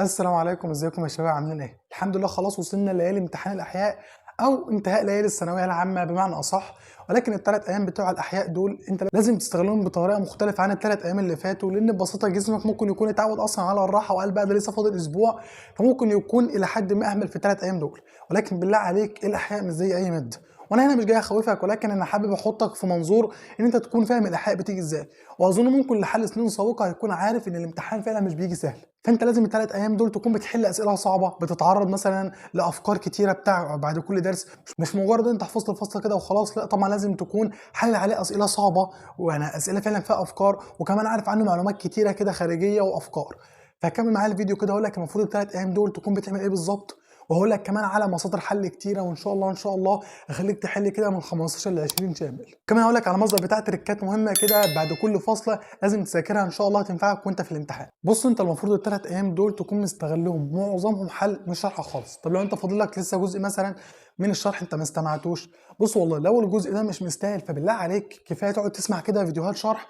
السلام عليكم، ازيكم يا شباب؟ عاملين ايه؟ الحمد لله. خلاص وصلنا ليالي امتحان الاحياء او انتهاء ليالي الثانوية العامة بمعنى اصح، ولكن الثلاث ايام بتوع الاحياء دول انت لازم تستغلهم بطريقة مختلفة عن الثلاث ايام اللي فاتوا، لان ببساطة جسمك ممكن يكون اتعود اصلا على الراحة وقال بقى ده لسه فاضل اسبوع، فممكن يكون الى حد ما اهمل في الثلاث ايام دول. ولكن بالله عليك الاحياء مش زي اي مادة، وانا هنا مش جاي اخوفك، ولكن انا حابب احطك في منظور ان انت تكون فاهم الاحياء بتيجي ازاي، واظن ممكن لحل سنين سابقه هيكون عارف ان الامتحان فعلا مش بيجي سهل. فانت لازم الثلاث ايام دول تكون بتحل اسئلة صعبة، بتتعرض مثلا لافكار كتيرة بتاع بعد كل درس، مش مجرد انت حفظت الفصل كده وخلاص، لا طبعا لازم تكون حل عليه اسئلة صعبة، وانا اسئلة فعلا فيها افكار، وكمان عارف عنه معلومات كتيرة كده خارجية وافكار. فكمل معايا الفيديو كده، اقول لك المفروض الثلاث ايام دول تكون بتعمل ايه بالظبط، وهقول لك كمان على مصادر حل كتيرة، وان شاء الله ان شاء الله اخليك تحل كده من 15 ل 20 شامل. كمان هقول لك على مصدر بتاع تريكات مهمة كده بعد كل فصله لازم تذاكرها، ان شاء الله هتنفعك وانت في الامتحان. بص، انت المفروض الثلاث ايام دول تكون مستغلهم معظمهم حل مش شرح خالص. طب لو انت فاضل لك لسه جزء مثلا من الشرح انت ما استمعتوش، بص والله لو الجزء ده مش مستاهل فبالله عليك كفاية تقعد تسمع كده فيديوهات شرح.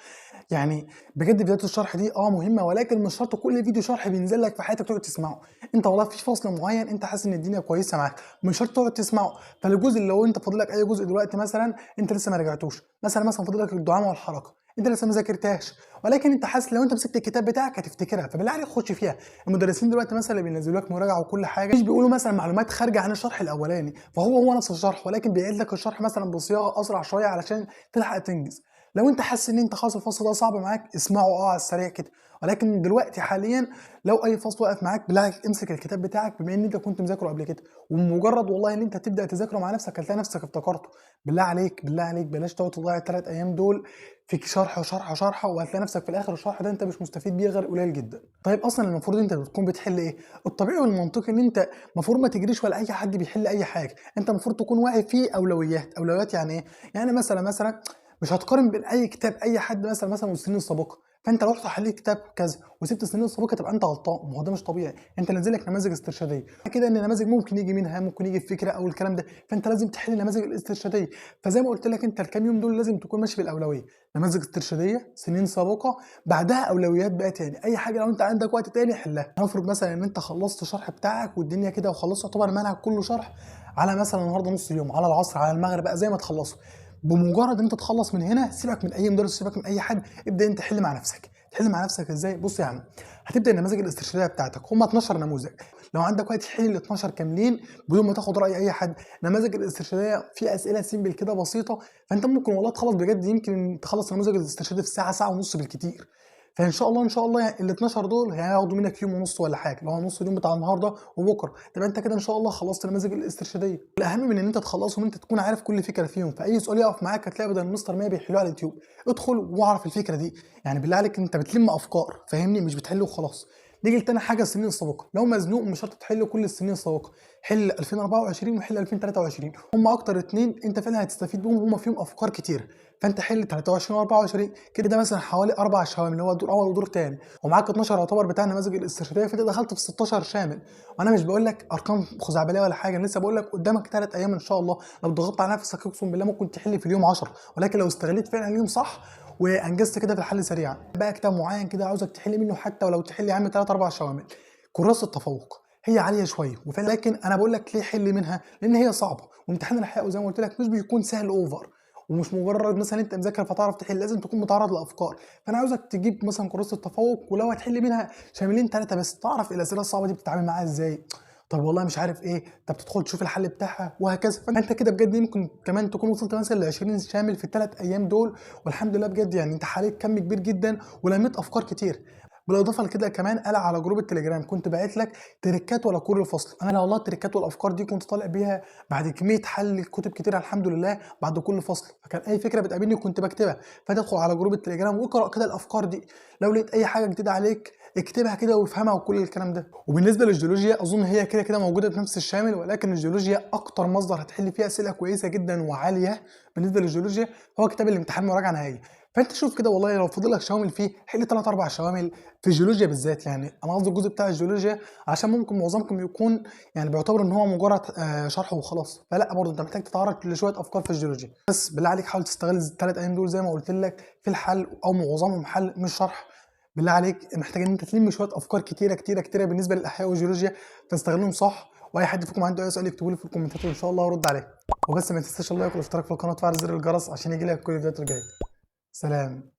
يعني بجد فيديوهات الشرح دي مهمة، ولكن مش شرط كل فيديو شرح بينزل لك في حياتك تقعد تسمعه. انت والله في فصل معين انت حاسس ان الدنيا كويسة معاك، مش شرط تقعد تسمعه. فالجزء اللي لو انت فاضل لك اي جزء دلوقتي مثلا انت لسه ما رجعتوش، مثلا فاضل لك الدعامه والحركة انت لسه ما ذاكرتهاش، ولكن انت حاسس لو انت مسكت الكتاب بتاعك هتفتكرها، فبالله عليك خش فيها. المدرسين دلوقتي مثلا اللي بينزلوا لك مراجعه وكل حاجة مش بيقولوا مثلا معلومات خارجه عن الشرح الاولاني، فهو هو نفس الشرح، ولكن بيعيد لك الشرح مثلا بصياغة اسرع شوية علشان تلحق تنجز. لو انت حاسس ان انت خلاص الفصل ده صعب معاك اسمعه على السريع كده، ولكن دلوقتي حاليا لو اي فصل واقف معاك بالله عليك امسك الكتاب بتاعك، بما ان انت كنت مذاكرة قبل كده، ومجرد والله ان انت تبدا تذاكره مع نفسك هتلاقي نفسك افتكرته. بالله عليك بالله عليك بلاش تقعد تضيع الثلاث ايام دول في شرح وشرح وشرح، وهتلاقي نفسك في الاخر الشرح ده انت مش مستفيد بيه غير قليل جدا. طيب اصلا المفروض انت بتكون بتحل ايه؟ الطبيعي والمنطقي ان انت المفروض ما تجريش ولا اي حد بيحل اي حاجة، انت المفروض تكون واعي في اولويات. اولويات يعني ايه؟ يعني مثلا مش هتقارن بين اي كتاب اي حد مثلا والسنين السابقة، فانت لو رحت حليت كتاب كذا وسبت السنين السابقة تبقى انت غلطان، ما هو ده مش طبيعي. انت نازل لك نماذج استرشاديه كده، ان النماذج ممكن يجي منها، ممكن يجي فكرة او الكلام ده، فانت لازم تحل النماذج الاسترشاديه. فزي ما قلت لك انت الكام يوم دول لازم تكون ماشي بالاولويه، نماذج استرشاديه، سنين سابقه، بعدها اولويات بقى تاني. اي حاجة لو انت عندك وقت تاني حلها. نفرض مثلا ان انت خلصت الشرح بتاعك والدنيا كده وخلصت يعتبر المنهج كله شرح على مثلا النهارده نص اليوم، على العصر، على المغرب بقى، زي ما تخلصه. بمجرد انت تخلص من هنا سيبك من اي مدرس، سيبك من اي حد، ابدا انت حل مع نفسك. تحل مع نفسك ازاي؟ بص يا عم، هتبدا النماذج الاسترشاديه بتاعتك، هم 12 نموذج، لو عندك وقت تحل ال 12 كاملين بدون ما تاخد راي اي حد. النماذج الاسترشاديه في اسئلة simple كده بسيطة، فانت ممكن والله تخلص بجد، يمكن تخلص النموذج الاسترشادي في ساعة، ساعة ونص بالكتير. فان شاء الله ان شاء الله ال 12 دول هياخدوا منك يوم ونص ولا حاجة، اللي هو نص اليوم بتاع النهارده وبكره، تبقى انت كده ان شاء الله خلصت النماذج الاسترشاديه. الاهم من ان انت تخلصهم انت تكون عارف كل فكرة فيهم، فاي سؤال يقف معاك هتلاقي بدل المستر 100 بيحلوه على اليوتيوب، ادخل واعرف الفكرة دي. يعني بالله عليك انت بتلم افكار، فاهمني؟ مش بتحل وخلاص. نيجي لتاني حاجة، السنين السابقة. لو مزنوق مش شرط تحل كل السنين السابقة، حل 2024 وحل 2023، هم اكتر اتنين انت فعلا هتستفيد بيهم، هم فيهم افكار كتير. فانت حل 23 و24 كده، ده مثلا حوالي 4 شوامل اللي هو دور اول ودور تاني، ومعاك 12 يعتبر بتاع النماذج الاسترشاديه، فانت دخلت في 16 شامل. وانا مش بقول لك ارقام خزعبليه ولا حاجة، انا لسه بقول لك قدامك 3 ايام ان شاء الله، لو ضغطت على نفسك اقسم بالله ممكن تحل في اليوم 10، ولكن لو استغليت فعلا اليوم صح وانجزت كده في الحل سريعا. بقى كتاب معين كده عاوزك تحل منه، حتى ولو تحل يا عم 3 4 شوامل. كراسة التفوق هي عالية شوية وفعلا، لكن انا بقول لك ليه حل منها، لان هي صعبة، وامتحان الاحياء زي ما قلت لك مش بيكون سهل over، ومش مجرد مثلا انت مذاكر فتعرف تحل، لازم تكون متعرض لافكار. فانا عاوزك تجيب مثلا كراسة التفوق، ولو هتحل منها شاملين 3 بس، تعرف الاسئلة الصعبة دي بتتعامل معاها ازاي. طب والله مش عارف ايه، طب تدخل تشوف الحل بتاعها وهكذا. فانت كده بجد يمكن كمان تكون وصلت مثلا ل 20 شامل في الثلاث ايام دول، والحمد لله بجد يعني انت حليت كم كبير جدا ولميت افكار كتير. بالاضافة لكده كمان قال على group التليجرام كنت باعت لك تريكات ولا كل فصل. انا والله التريكات والافكار دي كنت طالع بيها بعد كمية حل كتب كتير الحمد لله بعد كل فصل، فكان اي فكرة بتقابلني كنت بكتبها. فتدخل على group التليجرام واقرا كده الافكار دي، لو لقيت اي حاجة جديدة عليك اكتبها كده وافهمها وكل الكلام ده. وبالنسبة للجيولوجيا اظن هي كده كده موجودة في نفس الشامل، ولكن الجيولوجيا اكتر مصدر هتحل فيه اسئلة كويسة جدا وعاليه بالنسبة للجيولوجيا هو كتاب الامتحان مراجعه نهائية. فانت شوف كده والله لو فاضل لك شوامل فيه حل 3 4 شوامل في الجيولوجيا بالذات، يعني انا قصدي الجزء بتاع الجيولوجيا عشان ممكن معظمكم يكون يعني بيعتبر ان هو مجرد شرح وخلاص، فلا برضه انت محتاج تتعرض لشويه افكار في الجيولوجيا. بس بالله عليك حاول تستغل الثلاث ايام دول زي ما قلت لك في الحل، او معظمهم حل مش شرح. بالله عليك محتاج ان انت تلم شوية افكار كتيرة كتيرة كتيرة بالنسبة للاحياء والجيولوجيا، فاستغلهم صح. واي حد فيكم عنده اي سؤال يكتبوا لي في الكومنتات وان شاء الله هرد عليه. وبس ما تنساش ال like والاشتراك في القناة وتفعل زر الجرس عشان يجي لك كل الفيديوهات الجاية. سلام.